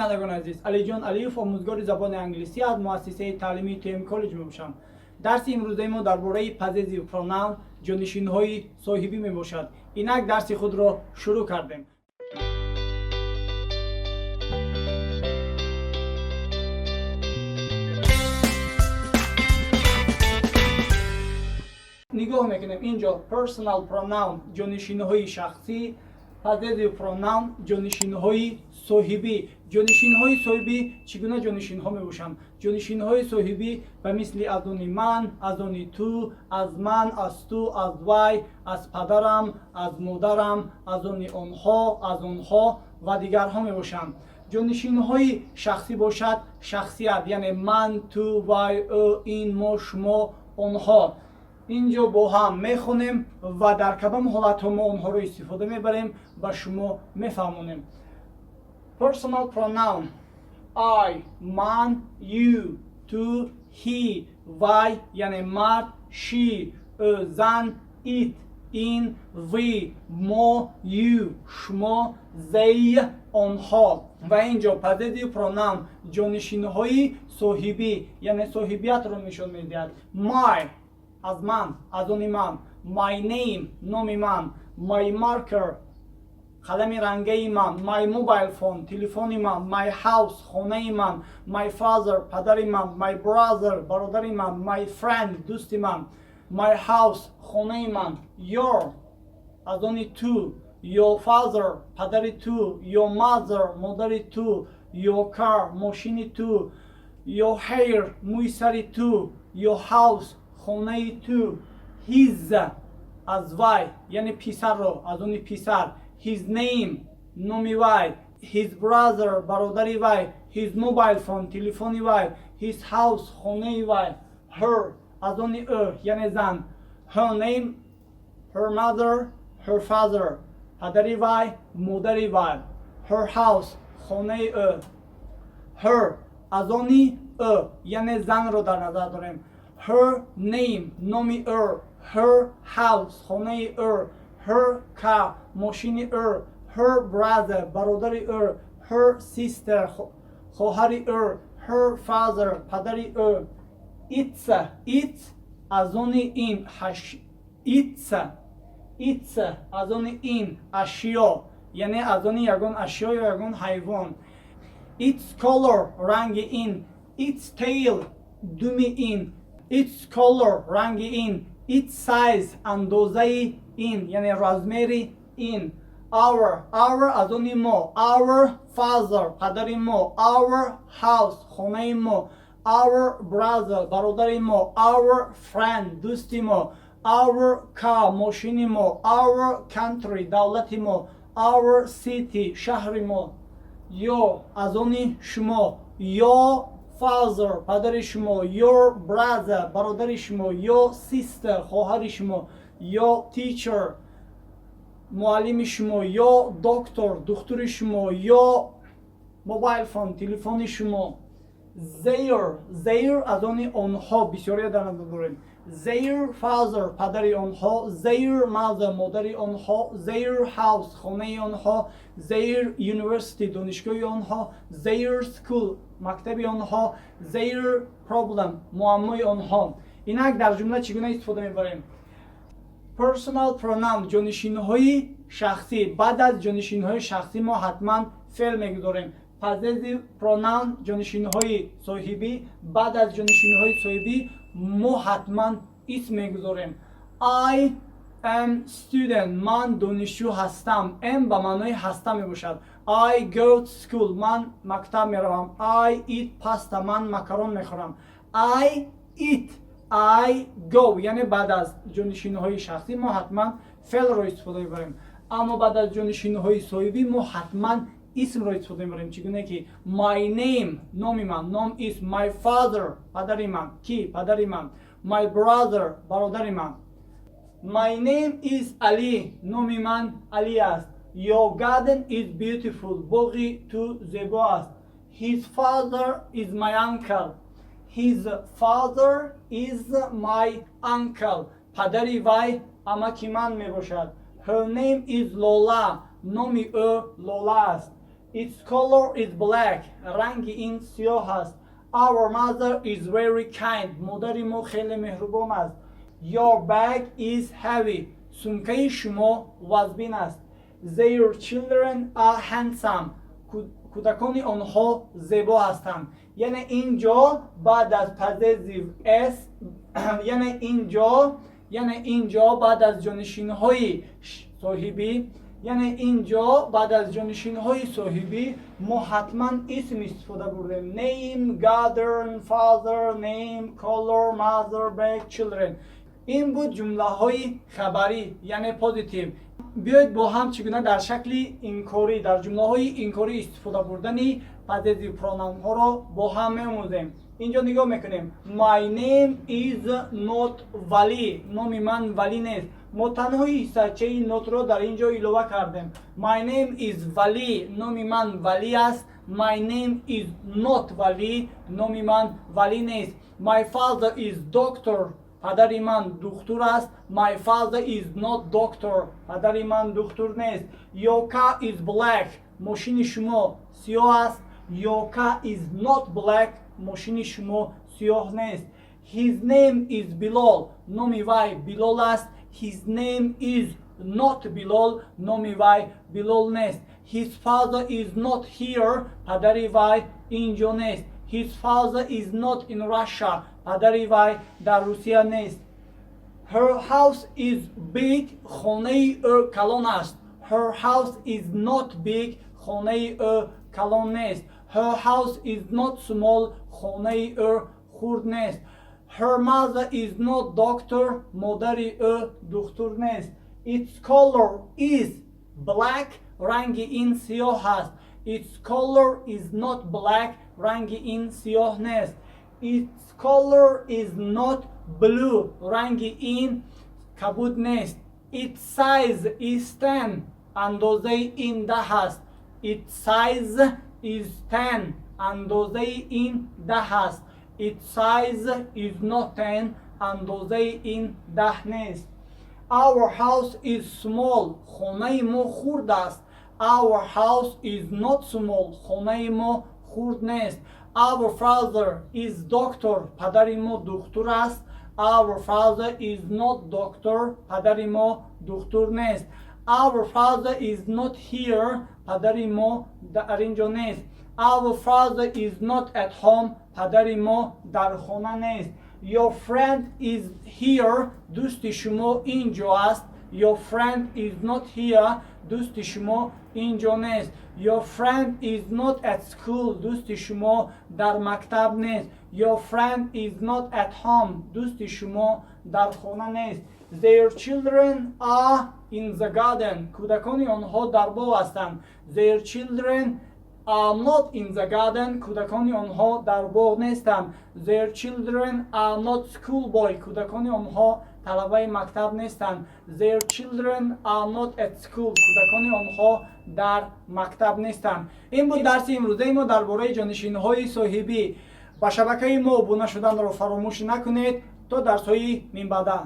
Бинандагони азиз, Алиҷон Алиев, омӯзгори забони англисӣ аз муассисаи таълимии ТМ Коллеҷ мебошам. Дарси имрӯзаи мо дар бораи possessive pronoun, ҷонишинҳои соҳибӣ мебошад. Инак дарси худро шурӯъ кардем. Нигоҳ мекунем инҷо: personal pronoun, ҷонишинҳои шахсӣ, possessive pronoun, ҷонишинҳои соҳибӣ. Ҷонишинҳои соҳибӣ чӣ гуна ҷонишинҳо мебошанд? Ҷонишинҳои соҳибӣ ба мисли аз они ман, аз они ту, аз ман, аз ту, аз вай, аз падарам, аз модарам, аз они онҳо, аз онҳо ва дигарҳо мебошанд. Ҷонишинҳои шахсӣ бошад, шахсият, яъне ман, ту, вай, ӯ, ин, мо, шумо, онҳо. Инҷо бо ҳам мехонем ва дар кадом ҳолатҳо мо онҳоро истифода мебарем, ба шумо мефаҳмонем. Personal pronoun: I, ман, you, ту, he, вай, яъне мард, she, ӯ, зан, it, ин, we, мо, you, шумо, they, онҳо. Ва инҷо possessive pronoun, ҷонишинҳои соҳибӣ, яъне соҳибиятро нишон медиҳад. My, аз ман, аз они ман, my name, номи ман, my marker, қалами рангаи ман, my mobile phone, телефони ман, my house, хонаи ман, my father, падари ман, my brother, бародари ман, my friend, дӯсти ман, my house, хонаи ман, your, аз они ту, your father, падари ту, your mother, модари ту, your car, мошини ту, your hair, мӯи сари ту, your house, хонаи ту, his, аз вай, яъне писарро, аз они писар, his name, номи вай, his brother, бародари вай, his mobile phone, телефони вай, his house, хонаи вай, her, аз они ӯ, яъне зан, her name, her mother, her father, падари вай, модари вай, her house, хонаи ӯ, her, аз они ӯ, яъне занро дар назар дорем, her name, номи ӯ, her house, хонаи ӯ, her car, мошини ӯ, her brother, бародари ӯ, her sister, хоҳари ӯ, her father, падари ӯ, its. Its, аз они ин, its. Its, аз они ин, ашё, яъне аз они ягон ашё ё ягон ҳайвон, its color, ранги ин, its tail, думи ин, its color, ранги ин, its size, андозаи ин, яъне размери ин, our. Our, аз они мо, our father, падари мо, our house, хонаи мо, our brother, бародари мо, our friend, дӯсти мо, our car, мошини мо, our country, давлати мо, our city, шаҳри мо, your, аз они шумо, your father, падари шумо, your brother, бародари шумо, your sister, хоҳари шумо, your teacher, муаллими шумо, your doctor, духтури шумо, your mobile phone, телефони шумо, their. Their, аз они онҳо, бисёрия дар назар дорем, their father, падари онҳо, their mother, модари онҳо, their house, хонаи онҳо, their university, донишгоҳи онҳо, their school, мактаби онҳо, their problem, муаммои онҳо. Инак дар ҷумла чӣ гуна истифода мебарем personal pronoun, ҷонишинҳои шахсӣ? Баъд аз ҷонишинҳои шахсӣ мо ҳатман феъл мегузорем. Possessive pronoun, ҷонишинҳои соҳибӣ, баъд аз ҷонишинҳои соҳибӣ мо ҳатман исм мегузорем. I am student, ман донишҷӯ ҳастам. Am ба маънои ҳастам мебошад. I go to school, ман мактаб меравам. I eat pasta, ман макарон мехӯрам. I eat, I go, яъне баъд аз ҷонишинҳои шахсӣ мо ҳатман феълро истифода мебарем, аммо баъд аз ҷонишинҳои соҳибӣ мо ҳатман исмро истифода мебарем. Чӣ гуна ки my name, номи ман, ном, исм, my father, падари ман, ки падари ман, my brother, бародари ман. My name is Ali, номи ман Али аст. Your garden is beautiful, боғи ту зебо аст. His father is my uncle. His father is my uncle, падари вай амаки ман мебошад. Her name is Lola, номи ӯ Лола аст. Its color is black. Ранги ин сиёҳ аст. Our mother is very kind. Модари мо хеле меҳрубон аст. Your bag is heavy. Сумкаи шумо вазбин аст. Their children are handsome. Кӯдакони онҳо зебо ҳастанд. Яъне ин ҷо баъд аз possessive s, яъне ин ҷо баъд аз ҷонишинҳои соҳибӣ, яъне ин ҷо баъд аз ҷонишинҳои соҳибӣ мо ҳатман исм истифода бурдем: name, garden, father, name, color, mother, bag, children. Ин буд ҷумлаҳои хабарӣ, яъне positive. Биёед, бо ҳам чӣ гуна дар шакли инкорӣ, дар ҷумлаҳои инкорӣ истифода бурдани possessive pronoun ҳоро бо ҳам меомӯзем. Инҷо нигоҳ мекунем: My name is not Вали. Номи ман Валӣ нест. Мо танҳо ҳиссачаи not ро дар ин ҷо илова кардем. My name is Вали. Номи ман Валӣ аст. My name is not Вали. Номи ман Валӣ нест. My father is doctor. Падари ман духтур аст. My father is not doctor. Падари ман духтур нест. Your car is black. Мошини шумо сиёҳ аст. Your car is not black. Мошини шумо сиёҳ нест. His name is Билол. Номи вай Билол аст. His name is not Билол. Номи вай Билол нест. His father is not here. Падари вай инҷо нест. His father is not in Russia. Падари вай дар Русия нест. Her house is big. Хонаи ӯ калон аст. Her house is not big. Хонаи ӯ калон нест. Her house is not small. Хонаи ӯ хурд нест. Her mother is not doctor. Модари ӯ духтур нест. Its color is black. Ранги ин сиёҳ аст. Its color is not black. Ранги ин сиёҳ нест. Its color is not blue. Ранги ин кабуд нест. Its size is 10. Андозаи ин 10 аст. Its size is 10. Андозаи ин 10 аст. Its size is not 10. Андозаи ин 10 нест. Our house is small. Хонаи мо хурд аст. Our house is not small. Хонаи мо хурд нест. Our father is doctor. Падари мо духтур аст. Our father is not doctor. Падари мо духтур нест. Our father is not here. Падари мо дар ин ҷо нест. Our father is not at home. Падари мо дар хона нест. Your friend is here. Дӯсти шумо ин ҷо аст. Your friend is not here. Дӯсти шумо ин ҷо нест. Your friend is not at school. Дӯсти шумо дар мактаб нест. Your friend is not at home. Дӯсти шумо дар хона нест. Their children are in the garden. Кӯдакони онҳо дар боғ ҳастанд. Their children are not in the garden. Кӯдакони онҳо дар боғ нестанд. Their children are not schoolboy. Кӯдакони онҳо талабаи мактаб нестанд. Their children are not at school. Кӯдакони онҳо дар мактаб нестанд. Ин буд дарси имрӯзаи мо дар бораи ҷонишинҳои соҳибӣ. Ба шабакаи мо обуна шуданро фаромӯш накунед. То дарсҳои минбаъда.